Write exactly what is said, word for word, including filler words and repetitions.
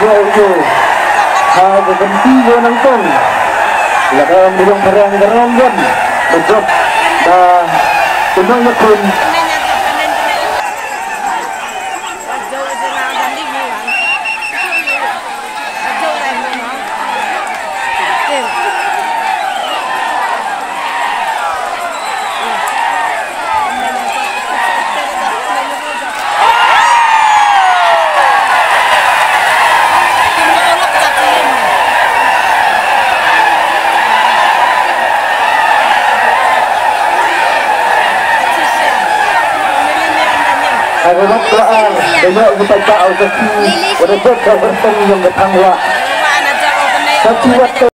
Yo, yo. Ha, ka kynti yo nangtong. La ka ong diyong parang garong wan. Bejok. Da. Tunang yakun. Ka rumat ka ar, ka ïoh kita ka au ka ki, ka da jot ka berteng ïong ka thangwa. Ka ki wat